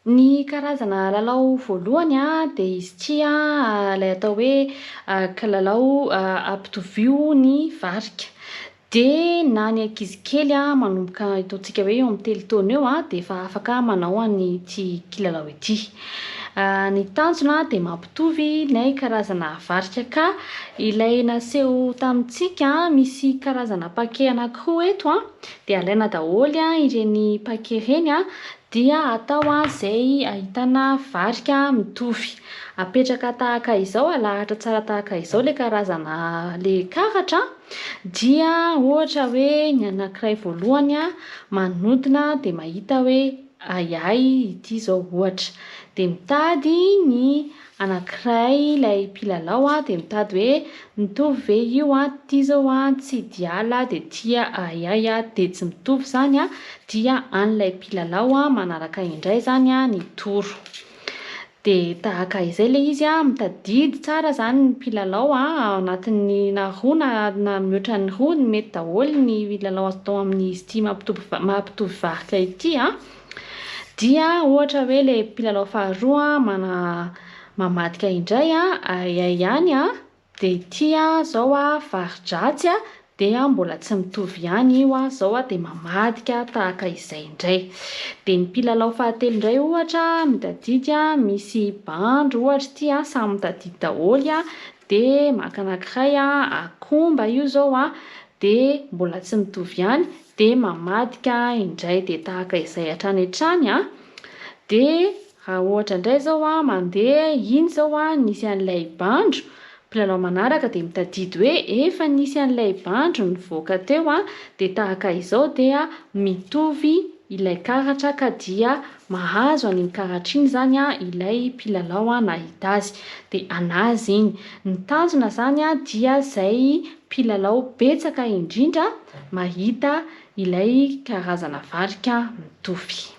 Ny karazana lalao voalohany dia izy ity ilay atao hoe kilalao ampitovio ny varika. Dia na ny ankizy kely manomboka ataontsika hoe eo amin'ny 3 taona eo dia efa afaka manao an'ity kilalao ity. Ny tanjona dia mampitovy ilay karazana varika ka ilay naseho tamintsika misy karazana paquet anankiroa eto dia alaina daholo ireny paquet ireny dia atao izay ahitana varika mitovy. Apetraka tahaka izao, alahatra tsara tahaka izao ilay karazana ilay karatra dia ohatra hoe ny anankiray voalohany manodina dia mahita hoe ahiahy ity izao ohatra. Dia mitady ny anankiray ilay mpilalao dia mitady hoe mitovy ve io, ity izao tsy diala dia ity ahiahy dia tsy mitovy izany dia an'ilay mpilalao manaraka indray izany ny toro. Dia tahaka izay ilay izy, mitadidy tsara izany ny mpilalao ao anatin'ny na roa na mihoatra ny roa, mety daholo ny lalao azo atao amin'izy ity mampitovy varika ity. Dia ohatra hoe ilay mpilalao faharoa mamadika indray ahiahy ihany dia ity izao vari-dratsy dia mbola tsy mitovy ihany io izao dia mamadika tahaka izay indray. Dia ny mpilalao fahatelo indray ohatra mitadidy misy bandro ohatra ity samy mitadidy daholo dia maka anankiray akomba io izao dia mbola tsy mitovy ihany dia mamadika indray dia tahaka izay hatrany hatrany. Dia raha ohatra indray izao mandeha iny izao nisy an'ilay bandro, mpilalao manaraka dia mitadidy hoe efa nisy an'ilay bandro nivoaka teo dia tahaka izao dia mitovy ilay karatra ka dia mahazo an'iny karatra iny izany ilay mpilalao nahita azy. Dia an'azy iny. Ny tanjona izany dia izay mpilalao betsaka indrindra mahita ilay karazana varika mitovy.